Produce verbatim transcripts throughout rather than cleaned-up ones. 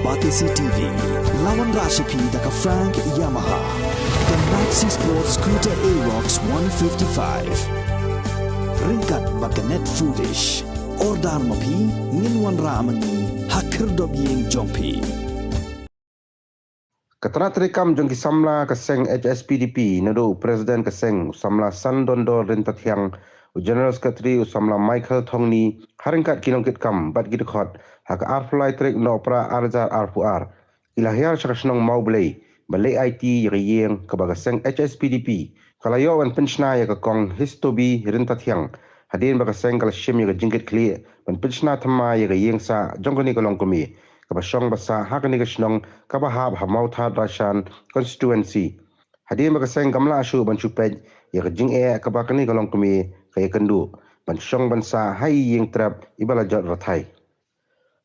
Batesi T V, la wanrah sha phi da ka Frank Yamaha, ka Maxi Sport Scooter Aerox one fifty-five. Ryngkat bad ka Net Foodish. Order ma phi, ngin wanrah ma ngi ha khyrdop ïing jong phi. Ka tnat treikam jong ki samla ka seng H S P D P, naduh u President ka seng u samla Sandondor Ryntathiang, u General Secretary u samla Michael Thongni, ha ryngkat ki nongkitkam bad ki dkhot, ha ka arphew lai tarik u Nohprah ar hajar arphew ar, ki la hiar sha ka shnong Mawblei ban leit aiti ïa ka ïing kaba ka seng H S P D P ka la ïoh ban pynshna ïa ka Kong Histobi Ryntathiang, hadien ba ka seng ka la shim ïa ka jingkitkhlieh ban pynshna thymmai ïa ka ïing sah jong kane ka longkmie kaba shong ba sah ha kane ka shnong kaba hap ha Mawthadraishan constituency. Hadien ba ka seng kam lah shuh ban shu peit ïa ka jingeh kaba kane ka longkmie ka ïakynduh ban shong ban sah ha i ïing trep iba la jot rathai.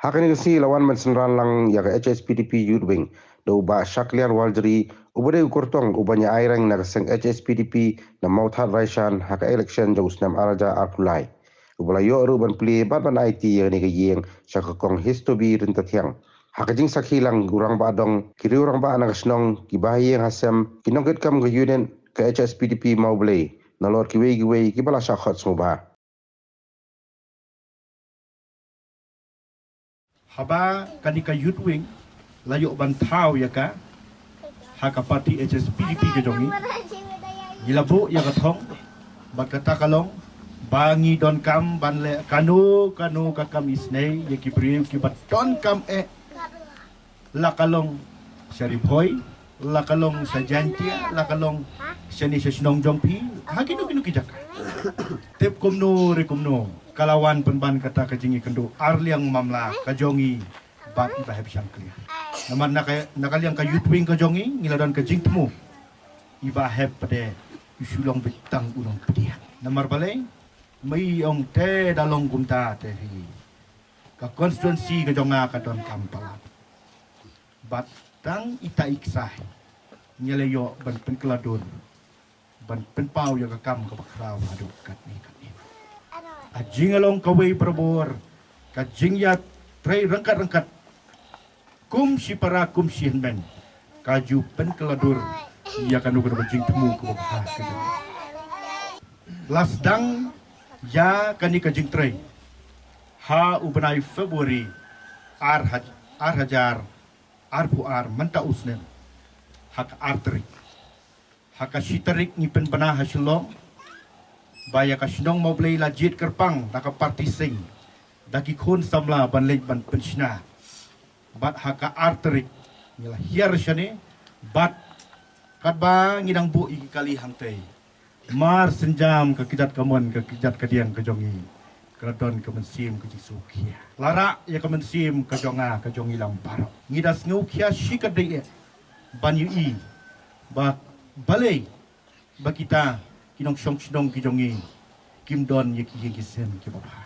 Ha kane ka sngi la wan ban synran lang ïa ka H S P D P Youth Wing da u Bah Shakliar Warjri, uba dei u kyrtong uban ïa aireng na ka seng H S P D P na Mawthadraishan ha ka election jong u snem ar hajar arphew lai, uba la ïoh ruh ban plie bad ban aiti ïa kane ka ïing sha ka Kong Histobi Ryntathiang. Ha ka jingsakhi lang u rangbah dong, ki riew rangbah na ka shnong, ki bahaïing hasem, ki nongkitkam ka unit ka H S P D P Mawblei, nalor kiwei kiwei kiba la shah khot sngewbha. Haba kane ka Youth Wing la ïoh ban thaw ïa ka ha ka party H S P D P ka jong ngi, ngi la buh ïa ka thong bad kata ka long ba ngi donkam ban leh kano kano ka kam isynei ïa ki briew kiba donkam eh, la ka long sha Ri Bhoi, la ka long sha Jaintia, la ka long shane sha shnong jong phi, ha kino kino ki jaka. Tip kumno re kumno, ka la wan pynban kata ka jingïakynduh ar liang mamla ka jong ngi bad i Bah Hep Shangkliar. Namar na ka, na ka liang ka Youth Wing ka jong ngi, ngi la don ka jingthmu, i Bah Hep pat de u shu long beit tang u nongpdiang. Namar balei? Ma i ong te da long kumta te hi, ka constituency ka jong nga ka donkam palat. Bad tang ita i ksai ngi la ïoh ban pynkylla dur ban pynpaw ïa ka kam kaba khraw haduh katne katne. Ka jinglong kawei barabor, ka jingïatrei ryngkat ryngkat kum shi para kum shi hynmen, ka ju pynkylla dur ïa kano kano ka jingthmu kaba bha ka jong ngi. La sdang ïa kane ka jingtrei ha u bnai February ar haj-, ar hajar arphew ar, mynta u snem, ha ka ar tarik. Ha ka shi tarik ngi pynbna ha Shillong ba ïa ka shnong Mawblei la jied kyrpang da ka party seng, da ki khun samla ban leit ban pynshna. Bad ha ka ar tarik ngi la hiar shane, bad katba ngi dang buh ïa ki kali hangtei, mar synjam ka kjat kamon, ka kjat kadiang ka jong ngi ka la don ka mynsiem ka jingsngewkhia. La rah ïa ka mynsiem ka jong nga ka jong ngi lang baroh. Ngi da sngewkhia shikatdei eh ban ïohi ba balei ba kita ki nongshong shnong ki jong ngi kim don ïa ki ïing ki sem kiba bha.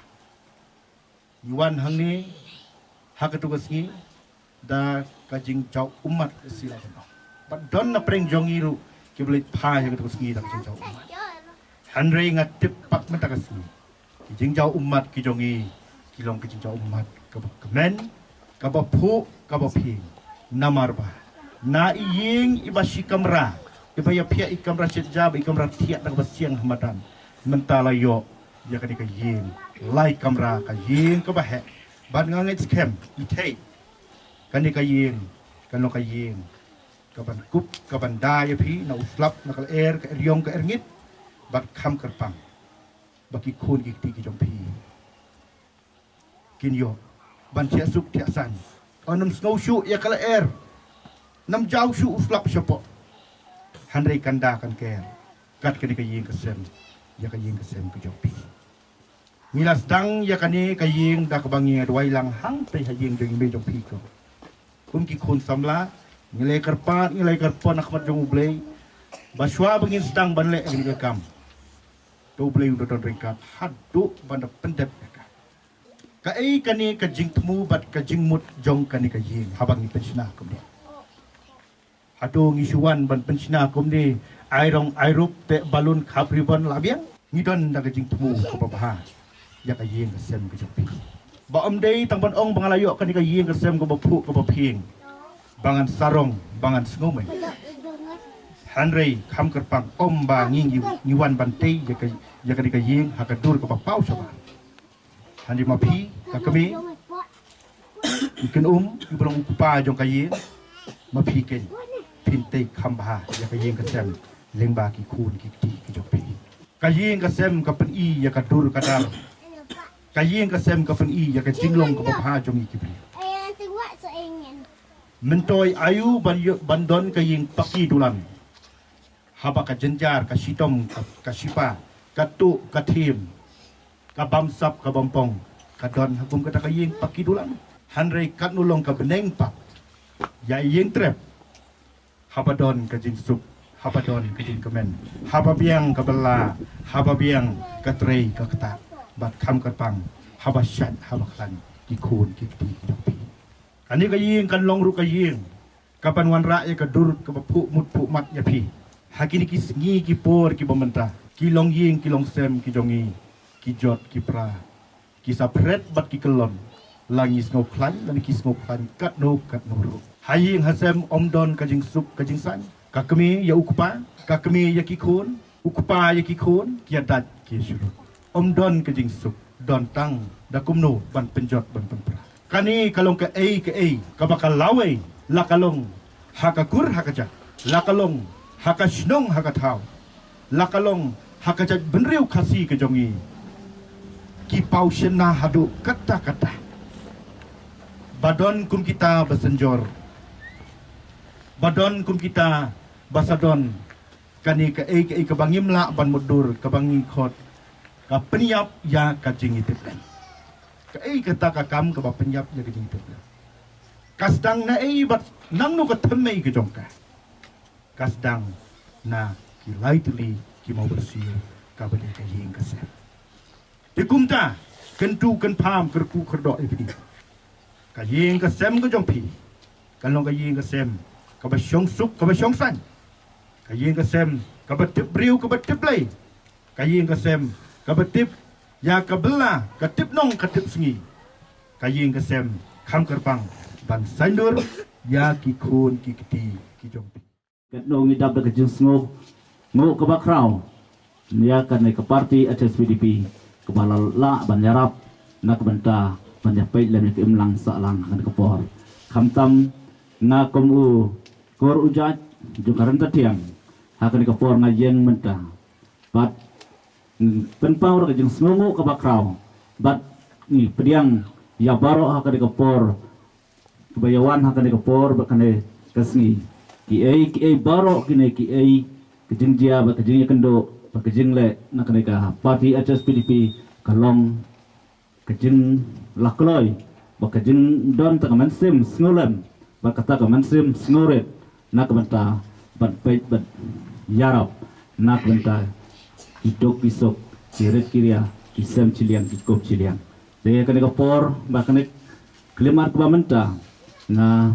Ngi wan hangne ha katu ka sngi da ka jingjaw ummat, sila kano. Bad don na pdeng jong ngi ruh kiba leit phai ha katu ka sngi da ka jingjaw ummat. Hynrei nga tip pat mynta ka sngi ki jingjaw ummat ki jong ngi ki long ki jingjaw ummat kaba kmen, kaba phuh, kaba phieng. Namar ba na i ïing iba shi kamra, iba ïaphiah i kamra shet ja bad i kamra thiah da kaba siang ha madan, mynta la ïoh ïa kane ka ïing lai kamra, ka ïing kaba heh. Bad nga ngeit skhem, i thei, kane ka ïing kan long ka ïing kaban kup kaban da ïa phi na u slap, na ka lyer, ka eriong, ka erngit, bad kham kyrpang ba ki khun ki kti ki jong phi kin ïoh ban thiah suk thiah san. Ym sngew shuh ïa ka lyer, ym jaw shuh u slap shapoh. Hynrei kan da kan ker kat kane ka ïing ka sem ïa ka ïing ka sem ka jong phi. Ngi la sdang ïa kane ka ïing da kaba ngi duwai lang hangtei ha ïing jong i mei jong phi ko. Kum ki khun samla ngi la kyrpad, ngi la kyrpad na khmat jong U Blei ba shuwa ba ngin sdang ban leh kane ka kam, to U Blei un da don ryngkat haduh ban da pyndep ïa ka. Kaei kane ka jingthmu bad ka jingmut jong kane ka ïing haba ngi pynshna kumne? Hato ngi shu wan ban pynshna kumne, ai rong ai rup, teh balun, khap ribon la biang? Ngi don da ka jingthmu kaba bha ïa ka ïing ka sem ka jong phi. Ba ym dei tang ban ong ba nga la ïoh kane ka ïing ka sem kaba phuh kaba phieng, ba ngan sarong, ba ngan sngewmih. Hynrei kham kyrpang ym ba ngi ngi, ngi wan ban tei ïa ka, ïa kane ka ïing ha ka dur kaba paw shabar. Hynrei ma phi ka kmie, i kynum, i ba long u kpa jong ka ïing, ma phi keiñ phin tei kham bha ïa ka ïing ka sem lyngba ki khun ki kti ki jong phi. Ka ïing ka sem ka pyni ïa ka dur ka dar. Ka ïing ka sem ka pyni ïa ka jinglong kaba bha jong ngi ki briew. Myntoi aïu ban ïoh, ban don ka ïing paki dulan, haba ka jynjar, ka shitom, ka, ka shipa, ka tuh, ka thiem, ka bamsap, ka bampong, ka don ha kum kata ka ïing paki dulan. Hynrei katno long ka bneng pat ïa ïing trep, haba don ka jingsuk, haba don ka jingkmen, haba biang ka bylla, haba biang ka trei ka ktah, bad kham kyrpang haba shait haba khlaiñ ki khun ki kti ki jong phi. Kane ka ïing kan long ruh ka ïing kaban wanrah ïa ka dur kaba phuh mut phuh mat ïa phi. Ha kine ki sngi ki por kiba mynta, ki longïing ki longsem ki jong ngi, ki jot ki pra, ki sa phret bad ki kyllon, la ngi sngewkhlaiñ lane ki sngewkhlaiñ katno katno ruh. Ha ïing ha sem ym don ka jingsuk ka jingsain. Ka kmie ïa u kpa, ka kmie ïa ki khun, u kpa ïa ki khun, ki ïa dait ki ïa shu lut. Ym don ka jingsuk, don tang da kumno ban pynjot ban pynpra. Kane ka long kaei kaei kaba ka lawei, la ka long ha ka kur ha ka jak, la ka long ha ka shnong ha ka thaw, la ka long ha ka jaitbynriew Khasi ka jong ngi. Ki paw shynna haduh katta katta. Ba don kum kita ba synjor, ba don kum kita ba sa don kane kaei kaei kaba ngim lah ban mutdur, kaba ngi khot ka pynïap ïa ka jingïatiplem. Kaei kata ka kam kaba pynïap ïa ka jingïatiplem? Ka sdang naei bad nangno ka thymmei ka jong ka? Ka sdang na ki lai tylli ki mawbyrsiew kaba dei ka ïing ka sem. Te kumta, kyntu kynpham, kyrkhu kyrdoh ïa phi. Ka ïing ka sem ka jong phi kan long ka ïing ka sem kaba shong suk, kaba shong sain. Ka ïing ka sem kaba tip briew, kaba tip Blei. Ka ïing ka sem kaba tip ïa ka bylla, ka tip nong, ka tip sngi. Ka ïing ka sem kham kyrpang ban saindur ïa ki khun ki kti ki jong phi. Katno ngi dap da ka jingsngew nguh kaba khraw ïa kane ka party H S P D P kaba la lah ban ïarap na ka bynta ban ïa peit lem ïa ka imlang sahlang ha kane ka por. Khamtam nga kum u kur u jait jong ka Ryntathiang ha kane ka por nga ïeng mynta bad pynpaw da ka jingsngew nguh kaba khraw bad ngi pdiang ïa baroh ha kane ka por kaba ïa wan ha kane ka por bad kane ka sngi. Kiei kiei baroh kine kiei, ka jingjia bad ka jingïakynduh bad ka jingleh na kane ka party H S P D P ka long ka jinglakloi bad ka jingdon ta ka mynsiem sngewlem bad kata ka mynsiem sngewrit na ka bynta ban peit bad ïarap na ka bynta ki duk ki suk, ki rit ki ria, ki sem shiliang, ki kup shiliang. Te kane ka por bad kane ka khyllipmat kaba mynta nga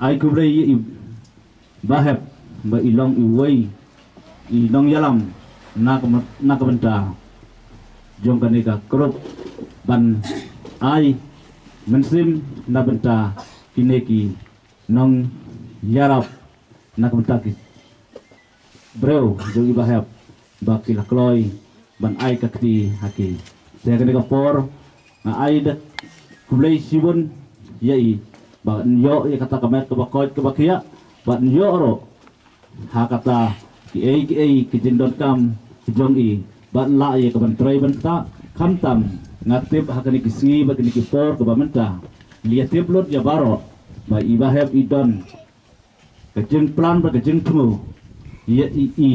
ai khublei ïa i Bahep ba i long iwei i nongïalam na ka, na ka bynta jong kane ka group ban ai mynsiem na bynta kine ki nongïarap na ka bynta ki briew jong i Bahep ba ki la kloi ban ai ka kti ha ki. Te kane ka por nga ai da khublei shibun ïa i ba ïoh ïa kata ka met kaba koit kaba khiah ba ïoh ruh ha kata kiei kiei ki jingdonkam jong i ba lah ïa ka ban trei ban ktah. Khamtam nga tip ha kane ki sngi bad kane ki por kaba mynta, ïa tip lut ïa baroh ba i Bahep i don ka jingplan bad ka jingthmu ïa i, i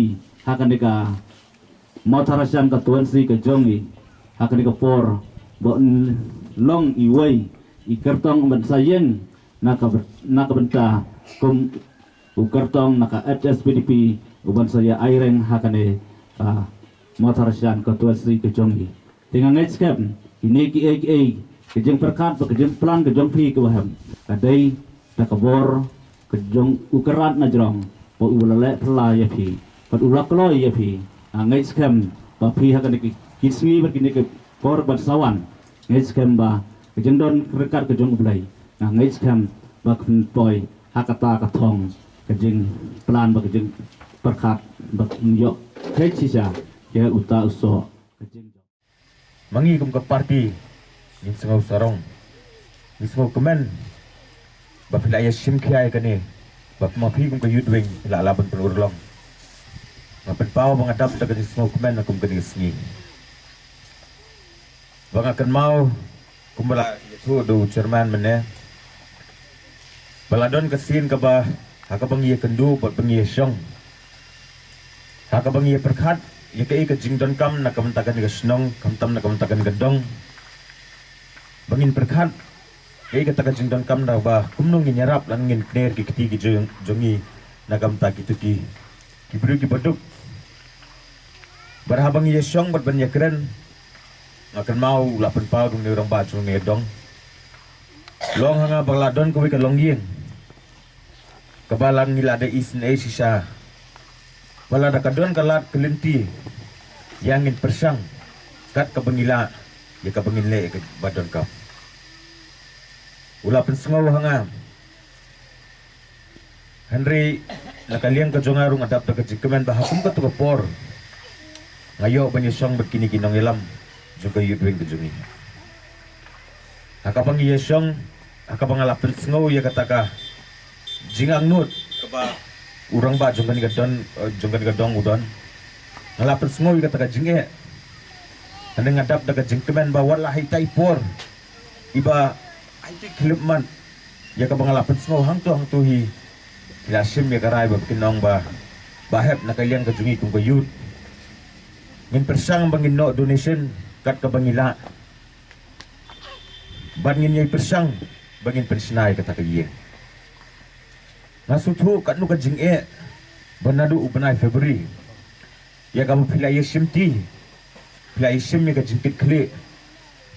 ha kane ka Mawthadraishan ka tuansi ka jong i ha kane ka por ba un long iwei i kyrtong ban sa ïeng na ka, na ka bynta kum u kyrtong na ka H S P D P u ban sa ïa aireng ha kane ka Mawthadraishan ka tuansi ka jong i. Te nga ngeit skhem ine kiei kiei ka jingpyrkhat bad ka jingplan ka jong phi ka Bahep ka dei da ka bor ka jong u Kynrad na jrong ba u la leh phylla ïa phi bad u la kloi ïa phi. Nga ngeit skhem ba phi ha kane ki, ki sngi bad kine ki por ban sa wan, ngeit skhem ba Jingdon ryngkat ka jong U Blei, nga ngeit skhem ba kan poi ha kata ka thong ka jingplan bad ka jingpyrkhat ba kan ïoh kheit shisha ïa uta u soh ka jing. Ma ngi kum ka party ngin sngew sarong, ngin sngew kmen ba phi la ïa shim khia ïa kane, ba ma phi kum ka youth wing phi la lah ban pynurlong. Nga pynpaw ba nga dap da ka jingsngew kmen kum kane ka sngi. Ba nga kynmaw kumba la ïathuh da u chairman mynne, ba la don ka sien kaba ha kaba ngi ïakynduh bad ba ngi ïashong, ha kaba ngi ïapyrkhat ïa kaei ka jingdonkam na ka bynta kane ka shnong, khamtam na ka bynta kane ka dong. Ba ngin pyrkhat kaei kata ka jingdonkam, da ba kumno ngin ïarap lane ngin kner ki kti ki jong, jong ngi na ka bynta kito ki, ki briew kiba duk. Bad haba ngi ïashong bad ban ïakren, nga kynmaw u la pynpaw da une u rangbah jong une u dong. Long ha nga ba la don kawei ka longïing kaba la ngi la da isynei shisha ba lada ka don ka lad ka lynti ïa ngin pyrshang kat kaba ngi lah ïa kaba ngin leh ïa kaba donkam. U la pynsngew ha nga. Hynrei na ka liang ka jong nga ruh nga dap da ka jingkmen ba ha kum katu ka por nga ïoh ban ïashong bad kine ki nongïalam jong ka youth wing ka jong ngi. Ha kaba ngi ïashong, ha kaba nga la pynsngew ïa kata ka jingangnud kaba u rangbah jong kane ka don, eh, jong kane ka dong u don. Nga la pynsngew ïa kata ka jingeh. Hynrei nga dap da ka jingkmen ba wat la ha ita i por iba ha ita i khyllipmat ïa kaba nga la pynsngew hangto hangto hi, ki la shim ïa ka rai ba kin ong ba, ba hep na ka liang ka jong ngi kum ka youth ngin pyrshang ba ngin noh donation kat kaba ngi lah. Bad ngin ïai pyrshang ba ngin pynshna ïa kata ka ïing. Nga sngewthuh katno ka jingeh ba naduh u bnai February ïa kaba phi la ïa shim ti, phi la ïa shim ïa ka jingkitkhlieh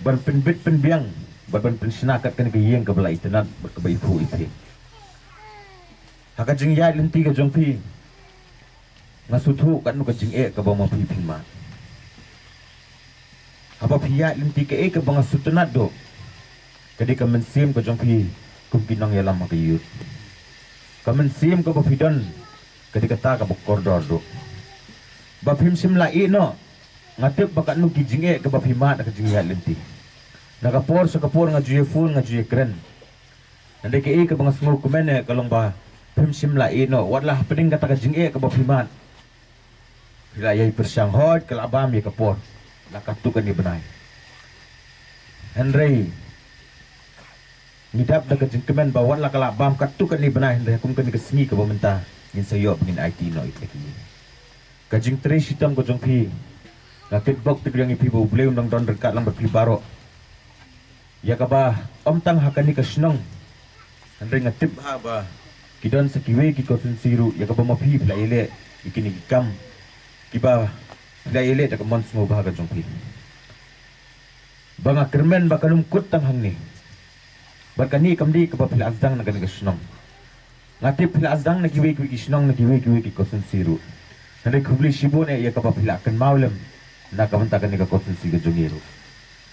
ban pynbit pynbiang bad ban pynshna kat kane ka ïing kaba la itynnad bad kaba iphuh iphieng. Ha ka jingïaid lynti ka jong phi, nga sngewthuh katno ka jingeh kaba ma phi phi mad. Haba phi ïaid lynti, kaei kaba nga sngewtynnad duh ka dei ka mynsiem ka jong phi kum ki nongïalam ha ka youth. Ka mynsiem kaba phi don ka dei kata kaba kordor duh. Ba phim shym la ïeh noh, nga tip ba katno ki jingeh kaba phi mad ha ka jingïaid lynti. Na ka por sha ka por nga ju ïa phone, nga ju ïa kren. Hynrei kaei kaba nga sngewkmen eh ka long ba phim shym la ïeh noh, wat la hapdeng kata ka jingeh kaba phi mad. Phi la ïai pyrshang, hooid ka la bam ïa ka por na katto katne bnai. Hynrei ngi dap da ka jingkmen ba wat la ka la bam katto katne bnai, hynrei kum kane ka sngi kaba mynta ngin sa ïoh ba ngin aiti noh ïa kine ki. Ka jingtrei shitom ka jong phi, nga kitbok tyrkiang ïa phi ba U Blei un dang don ryngkat lang bad phi baroh. Ïa kaba ym tang ha kane ka shnong, hynrei nga tip bha ba ki don sa kiwei ki constituency ruh ïa kaba ma phi phi la ïaleh ïa kine ki kam kiba phi la ïaleh da ka mon sngewbha ka jong phi. Ba nga kyrmen ba kan ym kut tang hangne. Bad kane kam dei kaba phi la sdang na kane ka shnong. Nga tip phi la sdang na kiwei kiwei ki shnong, na kiwei kiwei ki constituency ruh. Hynrei khublei shibun eh ïa kaba phi la kynmaw lem na ka bynta kane ka constituency ka jong ngi ruh.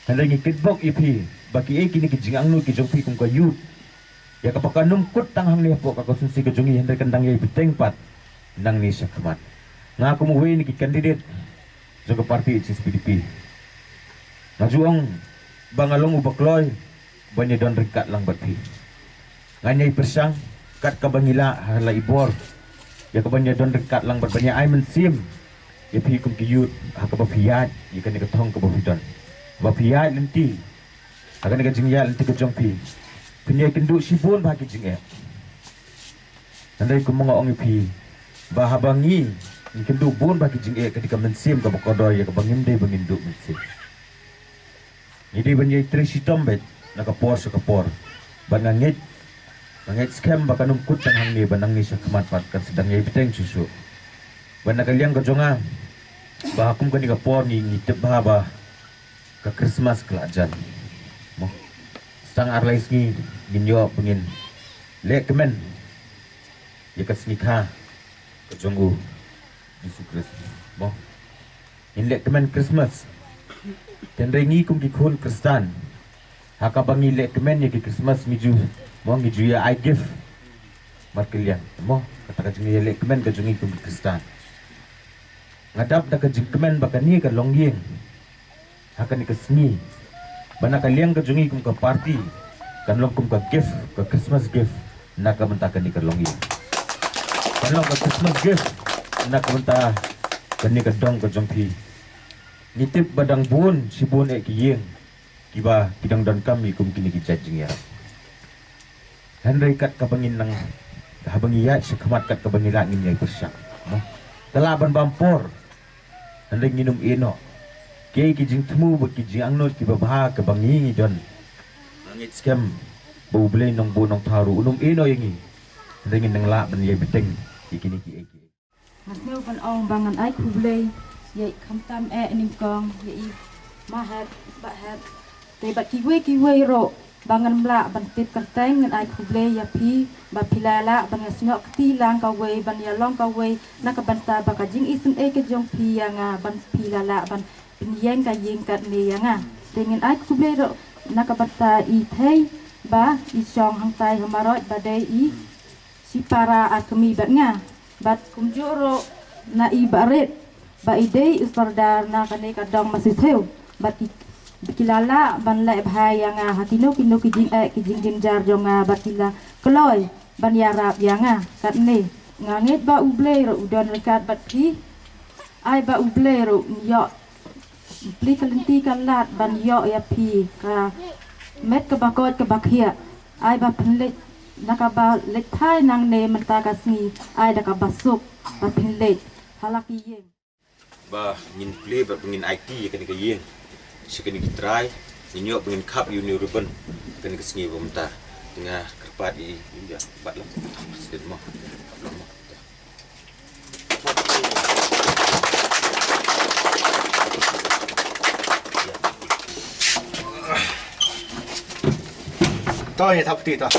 Hynrei ngi kitbok ïa phi ba kiei kine ki jingangnud ki jong phi kum ka youth, ïa kaba kan ym kut tang hangne hapoh ka constituency ka jong ngi, hynrei kan dang ïai bteng pat nangne shakhmat. Nga kum uwei na ki candidate jong ka party H S P D P, nga ju ong ba nga long uba kloi ban ïadon ryngkat lang bad phi. Ngan ïai pyrshang kat kaba ngi lah ha la i bor ïa kaban ïadon ryngkat lang bad ban ïa ai mynsiem ïa phi kum ki youth ha kaba phi ïaid ïa kane ka thong kaba phi don. Ba phi ïaid lynti ha kane ka jingïaid lynti ka jong phi, phin ïai kynduh shibun bha ki jingeh. Hynrei kumba nga ong ïa phi, ba haba ngi, ngi kynduh bun bha ki jingeh, ka dei ka mynsiem kaba kordor ïa kaba ngim dei ba ngin duh mynsiem. Ngi dei ban ïai trei shitom beit na ka por sha ka por. Bad nga ngeit, nga ngeit skhem ba kan ym kut tang hangne, ba nangne shakhmat pat kan sa dang ïai bteng shuh shuh. Bad na ka liang ka jong nga, ba kum kane ka por ngi, ngi tip bha ba ka Christmas ka la jan. Mo. Sa tang ar lai sngi ngin ïoh ba ngin leh kmen ïa ka sngi kha ka jong u Jisu Khrist. Mo. Ngin leh kmen Christmas. Hynrei ngi kum ki khun Khristan, Ha kaba ngi leh kmen ïa ki Christmas ngi ju, mo, ngi ju ïa ai gift. Markylliang, mo, kata ka jingïaleh kmen ka jong ngi kum ki Khristan. Nga dap da ka jingkmen ba kane ka longïing ha kane ka sngi, ba na ka liang ka jong ngi kum ka party, kan long kum ka gift, ka Christmas gift na ka bynta kane ka longïing. Kan long ka Christmas gift na ka bynta kane ka dong ka jong phi. Ngi tip ba dang bun shibun eh ki ïing kiba ki dang donkam ïa kum kine ki jait jingïarap. Hynrei kat kaba ngin nang, haba ngi ïaid sha khmat kat kaba ngi lah ngin ïai pyrshah, mo. Ka lah ban bam por. Hynrei ngin ym ïehnoh. Ki, ki jingthmu bad ki jingangnud kiba bha kaba ngi ngi don. Nga ngeit skhem ba U Blei Nongbuh Nongthaw ruh un ym ïehnoh ïa ngi. Hynrei ngin nang lah ban ïai bteng ïa kine kiei kiei. Nga sngew ban ong ba ngan ai khublei ïa i khamtam eh nyngkong, ïa i ma hep, bah hep. Te bad kiwei kiwei ruh ba ngan ym lah ban tip kyrteng, ngan ai khublei ïa phi ba phi la lah ban ïasnoh kti lang kawei, ban ïalong kawei na ka bynta ba ka jingisynei ka jong phi ïa nga, ban phi la lah ban pynïeng ka ïing katne ïa nga. Te ngan ai khublei ruh na ka bynta i Thei ba i shong hangtai ha Marot ba dei i shipara ar kmie bad nga. Bad kumjuh ruh na i Bah Rit ba i dei u sordar na kane ka dong Masithew. Bad ki, ki la lah ban leh bha ïa nga ha kino kino ki jingeh ki jingjynjar jong nga, bad ki la kloi ban ïarap ïa nga. Katne nga ngeit ba U Blei ruh u don ryngkat bad phi. Ai ba U Blei ruh un ïoh plie ka lynti ka lad ban ïoh ïa phi ka met kaba koit kaba khiah. Ai ba phin leit na kaba leit phai nangne mynta ka sngi, ai da kaba suk ba phin leit ha la ki ïing. Ba ngin plie bad ba ngin aiti ïa kane ka ïing sha kine ki trai, ngin ïoh ba ngin khap ïa une u ribbon kane ka sngi ba mynta. Te nga kyrpad ïa i, ïa, bat lang President mo. Bat lang mo. To, ïa, thap ti to.